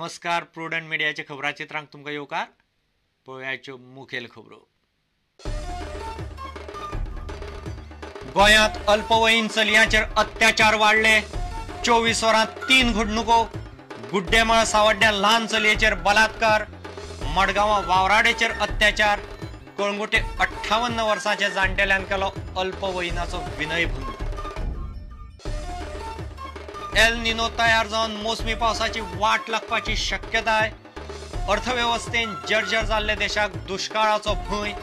नमस्कार. प्रुडंट मिडियाच्या खबराचित्रांक तुमकां येवकार. पळोवयाच्यो मुखेल खबरो. गोंयांत अल्पवयीन चलयांचेर अत्याचार वाडले. 24 वरांत 3 घडणुको. गुड्डेमळ सावड्ड्या ल्हान चलयेचेर बलात्कार, मडगांवां वावराडेचेर अत्याचार, कळंगुटे 58 वर्सांच्या जाणटेल्यान केलो अल्पवयीनाचो विनयभंग. एल निनो तयार जावन मोसमी पावसाची वाट लागपाची शक्यताय. अर्थवेवस्थेन जर्जर जाल्ल्या देशाक दुश्काळाचो भंय.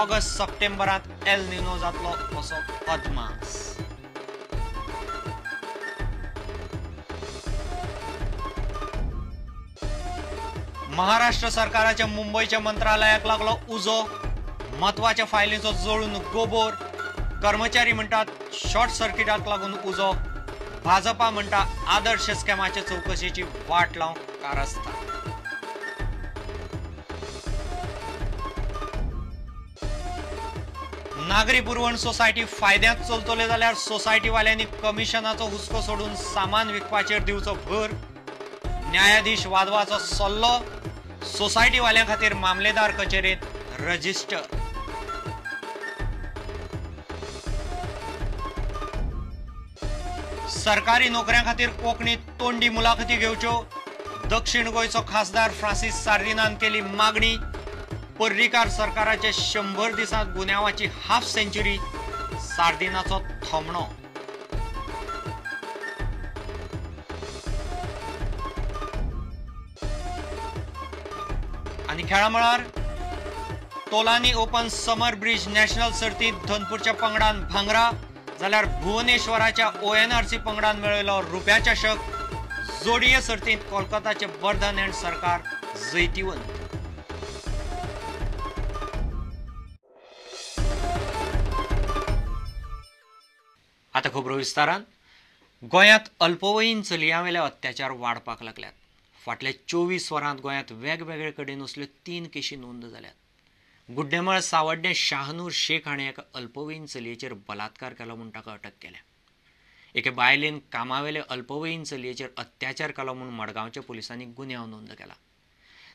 ऑगस्ट सप्टेंबरांत एल निनो जातलो असो अदमास. महाराष्ट्र सरकाराच्या मुंबयच्या मंत्रालयाक लागलो उजो. म्हत्वाच्या फायलींचो जळून गोबोर. कर्मचारी म्हणटात शॉर्ट सर्किटाक लागून उजो. भाजपा म्हणटा आदर्श स्कॅमाचे चवकशेची वाट लावंक कारस्थान. नागरी पुरवण सोसायटी फायद्यांत चलतले जाल्यार सोसायटीवाल्यांनी कमिशनाचो हुस्को सोडून सामान विकपाचेर दिवचो भर. न्यायाधीश वाधवाचो सल्लो. सोसायटीवाल्यां खातीर मामलेदार कचेरेंत रजिस्टर. सरकारी नोकऱ्यां खातीर कोंकणीत तोंडी मुलाखती घेवच्यो. दक्षिण गोंयचो खासदार फ्रांसीस सार्दिनान केली मागणी. पर्रीकार सरकाराचे 100 दिसांत गुन्यांवाची हाफ सेंच्युरी. सार्दिनाचो थोमणो. आनी खेळा मळार Tolani open summer bridge national सर्तींत धनपूरच्या पंगडान भांगरा, जाल्यार भुवनेश्वराच्या ONRC पंगडान मेळयलो रुप्या चषक. जोडये सर्तींत कोलकाताचे बर्धन अँड सरकार जैतिवंत. आतां खबरो विस्तारान. गोंयांत अल्पवयीन चलयांवेले अत्याचार वाडपाक लागल्यात. फाटल्या 24 वरांत गोंयांत वेगवेगळे कडेन असल्यो 3 केशी नोंद जाल्यात. गुड्डेमळ सावड्डें शाहनूर शेख हाणें एका अल्पवयीन चलयेचेर बलात्कार केलो म्हूण ताका अटक केल्या. एके बायलेन कामावेले अल्पवयीन चलयेचेर अत्याचार केलो म्हूण मडगांवच्या पुलिसांनी गुन्यांव नोंद केला.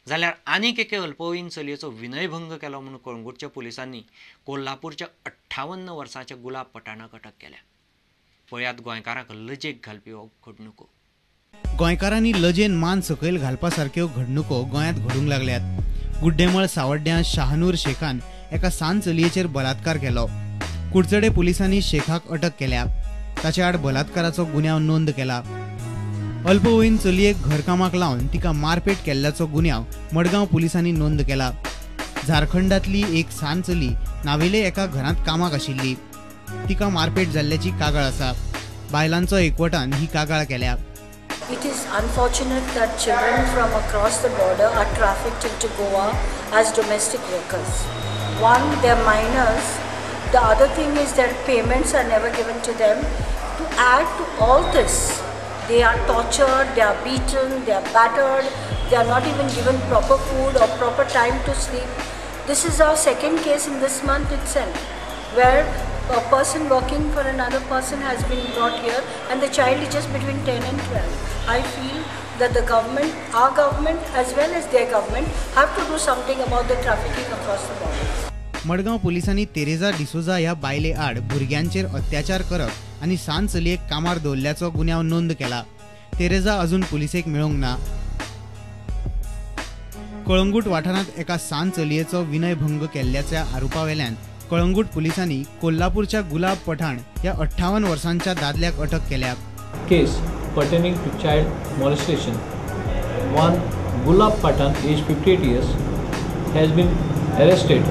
जाल्यार आनीक एके अल्पवयीन चलयेचो विनयभंग केलो म्हूण कळंगूटच्या पुलिसांनी कोल्हापूरच्या 58 वर्सांच्या गुलाब पठाणाक अटक केल्या. पळयात गोंयकारांक लजेक घालपी हो घडणुको. गोंयकारांनी लजेन मान सकयल घालपा सारक्यो घडणुको गोंयांत घडूंक लागल्यात. गुड्डेमळ सावड्ड्यां शाहनूर शेखान एका सान चलयेचेर बलात्कार केलो. कुडचडे पुलिसांनी शेखाक अटक केल्या. ताचे आड बलात्काराचो गुन्यांव नोंद केला. अल्पवयीन चलयेक घरकामाक लावन तिका मारपेट केल्ल्याचो गुन्यांव मडगांव पुलिसांनी नोंद केला. झारखंडांतली एक सान चली नावेले एका घरांत कामाक आशिल्ली. तिका मारपेट जाल्ल्याची कागाळ आसा. बायलांचो एकवटान ही कागाळ केल्या. It is unfortunate that children from across the border are trafficked into Goa as domestic workers. One, they're minors. The other thing is their payments are never given to them. To add to all this, they are tortured, they are beaten, they are battered, they are not even given proper food or proper time to sleep. This is our second case in this month itself, where a person working for another person has been brought here and the child is just between 10 and 12. I feel that the government, our government as well as their government, have to do something about the trafficking across the border. Madgaon पोलिसांनी Teresa D'Souza ह्या बायले आड भुरग्यांचेर अत्याचार करप आनी सान चलयेक कामार दवरल्याचो गुन्यांव नोंद केला. तेरेजा अजून पुलिसेक मेळूंक ना. कळंगूट वाठारांत एका सान चलयेचो विनयभंग केल्ल्याच्या आरोपावेल्यान कळंगूट पुलिसांनी कोल्हापूरच्या गुलाब पठाण ह्या 58 वर्सांच्या दादल्याक अटक केल्या. Case pertaining to child molestation. One Gulab Pathan, age 58 years, has been arrested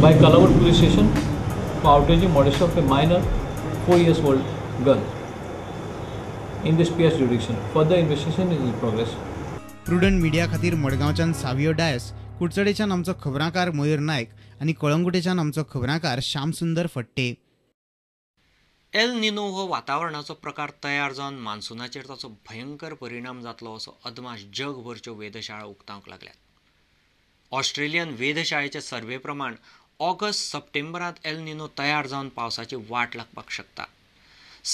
by Calangute Police Station for outraging molestation of a minor 4 years old girl in this PS jurisdiction. Further investigation is in progress. Prudent media खातीर मडगांवच्यान सावियो डायस, कुडचडेच्यान आमचो खबराकार मयूर नायक आनी कळंगुटेच्यान आमचो खबराकार श्यामसुंदर फट्टे. El Nino हो वातावरणाचो प्रकार तयार जावन मान्सूनाचेर ताचो भयंकर परिणाम जातलो असो अदमास जगभरच्यो वेधशाळा उक्तावंक लागल्यात. ऑस्ट्रेलियन वेधशाळेचे सर्वे प्रमाण ऑगस्ट सप्टेंबरांत एल निनो तयार जावन पावसाची वाट लागपाक शकता.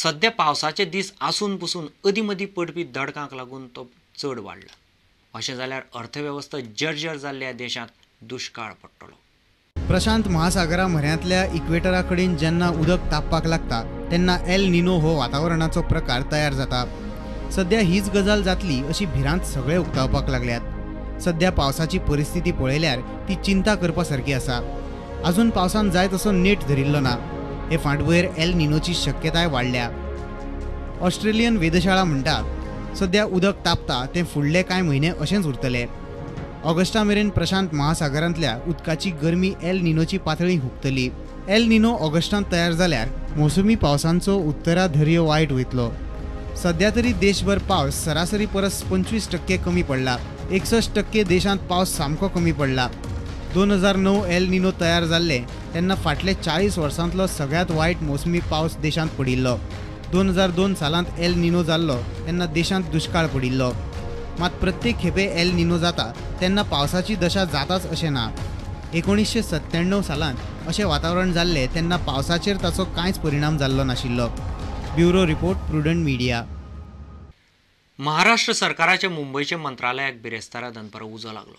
सध्या पावसाचे दीस आसून पुसून अदीं मदीं पडपी दडकांक लागून तो चड वाडला. अशें जाल्यार अर्थवेवस्था जर्जर जाल्ल्या देशांत दुश्काळ पडटलो. प्रशांत महासागरा म्हऱ्यांतल्या इक्वेटरा कडेन जेन्ना उदक तापपाक लागता तेन्ना एल निनो हो वातावरणाचो प्रकार तयार जाता. सध्या हीच गजाल जातली अशी भिरांत सगळे उक्तावपाक लागल्यात. सध्या पावसाची परिस्थिती पळयल्यार ती चिंता करपा सारकी आसा. अजून पावसान जाय तसो नेट धरिल्लो ना. हे फाटभुंयेर एल निनोची शक्यताय वाडल्या. ऑस्ट्रेलियन वेधशाळा म्हणटा सध्या उदक तापता तें फुडले कांय म्हयने अशेंच उरतले. ऑगस्टा मेरेन प्रशांत महासागरांतल्या उदकाची गरमी एल निनोची पातळी हुपतली. एल निनो ऑगस्टांत तयार जाल्यार मोसमी पावसांचो उत्तराधर्य वायट वयतलो. सध्या तरी देशभर पावस सरासरी परस 25% कमी पडला. 61% देशांत पावस सामको कमी पडला. 2009 एल निनो तयार जाल्ले तेन्ना फाटले 40 वर्सांतलो सगळ्यांत वायट मोसमी पावस देशांत पडिल्लो. 2002 सालांत एल निनो जाल्लो तेन्ना देशांत दुश्काळ पडिल्लो. मात प्रत्येक खेपे एल निनो जाता तेन्ना पावसाची दशा जाताच अशें ना. 1997 सालांत अशें वातावरण जाल्लें तेन्ना पावसाचेर ताचो कांयच परिणाम जाल्लो नाशिल्लो. Bureau report, Prudent Media. Maharashtra सरकाराच्या मुंबयच्या मंत्रालयाक बिरेस्तारा दनपारां उजो लागलो.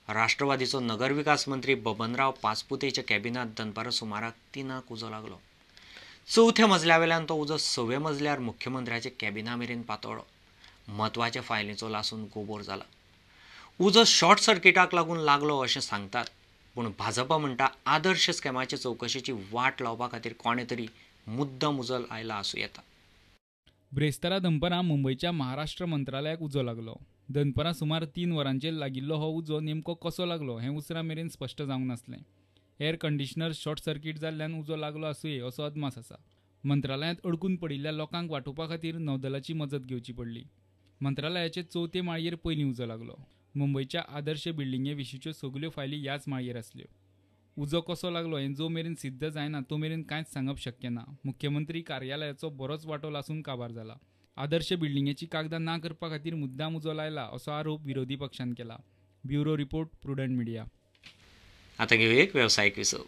राष्ट्रवादीचो नगरविकास मंत्री बबनराव पाचपुतेच्या कॅबिनांत दनपारां सुमाराक 3 उजो लागलो. चवथ्या मजल्या वेल्यान तो उजो 6व्या मजल्यार मुख्यमंत्र्याच्या कॅबिना मेरेन पातळ्ळो. म्हत्वाच्या फायलींचो लासून गोबोर जाला. उजो शॉर्ट सर्किटाक लागून लागलो अशें सांगतात, पूण भाजपा म्हणटा आदर्श स्कॅमाचे चवकशेची वाट लावपा खातीर कोणें तरी मुद्दम उजो आयला आसूं येता. ब्रेस्तारा दनपारां मुंबयच्या महाराष्ट्र मंत्रालयाक उजो लागलो. दनपारां सुमार 3 वरांचेर लागिल्लो हो उजो नेमको कसो लागलो हें उसरां मेरेन स्पश्ट जावंक नासलें. एअर कंडिशनर शॉर्ट सर्किट जाल्ल्यान उजो लागलो आसुये असो अदमास आसा. मंत्रालयांत अडकून पडिल्ल्या लोकांक वाटोवपा खातीर नौदलाची मजत घेवची पडली. मंत्रालयाचे चवथे माळयेर पयलीं उजो लागलो. मुंबयच्या आदर्श बिल्डिंगे विशींच्यो सगल्यो फायली ह्याच माळयेर आसल्यो. उजो कसो लागलो हें जो मेरेन सिद्ध जायना तो मेरेन कांयच सांगप शक्य ना. मुख्यमंत्री कार्यालयाचो बरोच वांटो लासून काबार जाला. आदर्श बिल्डिंगेची कागदां ना करपा खातीर मुद्दाम उजो लायला असो आरोप विरोधी पक्षान केला. Bureau report, Prudent Media. आतां घेवया एक वेवसायीक विसव.